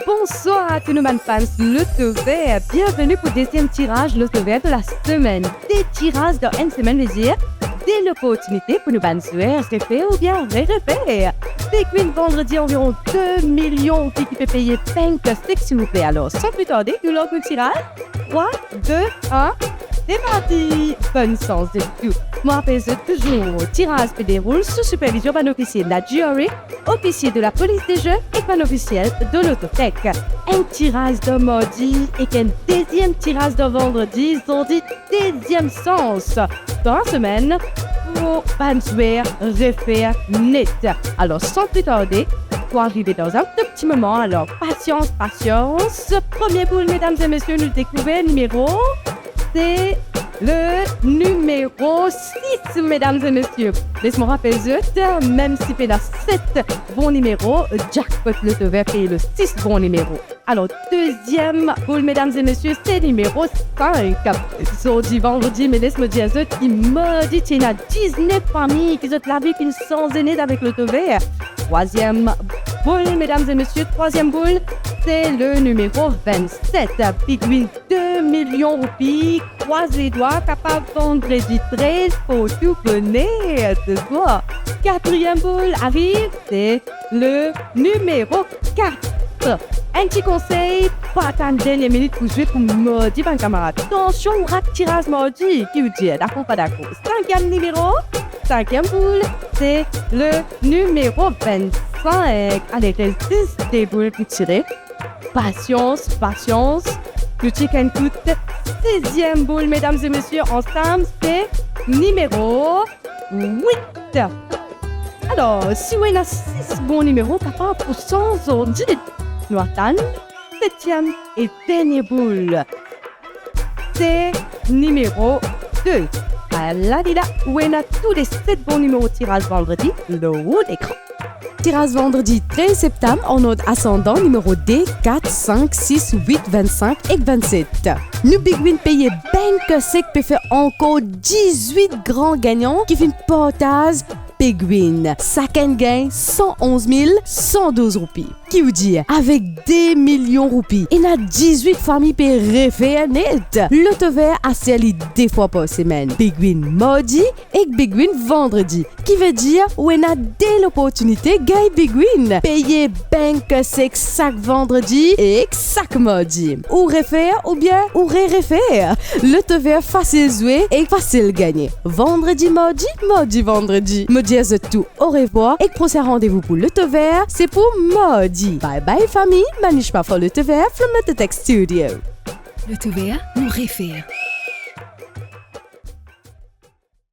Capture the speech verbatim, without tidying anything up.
Bonswar a tou nou bann fans Loto Vert. Bienveni pou deziem tiraz Loto Vert de la semenn. De tiraz dan enn semenn, vedir de loportinite pou nou bann zwer refer oubien re-refer. Big Win Vandredi, anviron de milion roupi ki pe peye bank sek, silvouple. Alor, san pli tarde, nou lans nou tiraz. Trwa, de, enn, se parti! Bonn sans zot tou. Mo rapel zot touzour, tiraz pe deroul sou sipervizion bann ofisie la GRA, ofisie de la polis de ze ek bann ofisiel de Lototech. Enn tiraz dan mardi ek enn deziem tiraz dan vandredi, zordi deziem sans dan semenn pou bann zwer refer net. Alor, san pli tarde, pou arive dan enn tou ti moman, alor pasians, pasians. Premie boul, medam e mesie, nou dekouver nimero, se le nimero sis, medam e mesie. Les mo rapel zot, mem si pena set bon nimero, jackpot Loto Vert peye le sis bon nimero. Alor, deziem boul, medam e mesie, se nimero sink. Zordi vandredi, me les mo dir zot ki mardi ti ena diznef fami ki zot lavi finn sanze net avek Loto Vert. Trwaziem boul, medam e mesie, trwaziem boul, se le nimero vennset. Big Win de milion roupi, krwaz ledwa, kapav vandredi trez pou tou boner se swar. Katriem boul ariv, se le nimero kat. Enn ti konsey, pa atann dernie minit pou zwe pou mardi, bann kamarad. Tansion, ou rat tiraz mardi, ki ou dir, dakor pa dakor? Sinkiem nimero, sinkiem boul, se le nimero vennsenk. Ale, res zis de boul pou tire. Pasians, pasians. Nou ti enn kout siziem boul, medam e mesie, ansam, se nimero wit. Alor, si ou ena sis bon nimero, kapav pou sanz zordi. Nou atann setiem e dernie boul. Se nimero de. Ala li la, ou ena tou le set bon nimero tiraz vandredi lor ou lekran. Tiraz vandredi trez septam, an ord asandan, nimero de, kat, sink, sis, wit, vennsenk ek vennset. Nou Big Win peye bank sek pe fer ankor dizwit gran gagnan ki finn partaz Big Win. Sakenn gagn san onz mil san douz roupi. Ki ou dir, avek de milion roupi, ena dizwit fami pe refer net. Loto Vert aster li de fwa par semenn, Big Win mardi ek Big Win vandredi. Ki vedir ou ena de loportinite gagn Big Win, peye bank sek sak vandredi ek sak mardi. Ou refer oubien ou re-refer. Loto Vert, fasil zwe ek fasil gagne. Vandredi, mardi, mardi, vandredi. Mo dir zot tou orevwar ek prosin randevou pou Loto Vert, se pou mardi. Bye bye fami, Manishma for Loto Vert from Lototech Studio. Loto Vert, nou refer.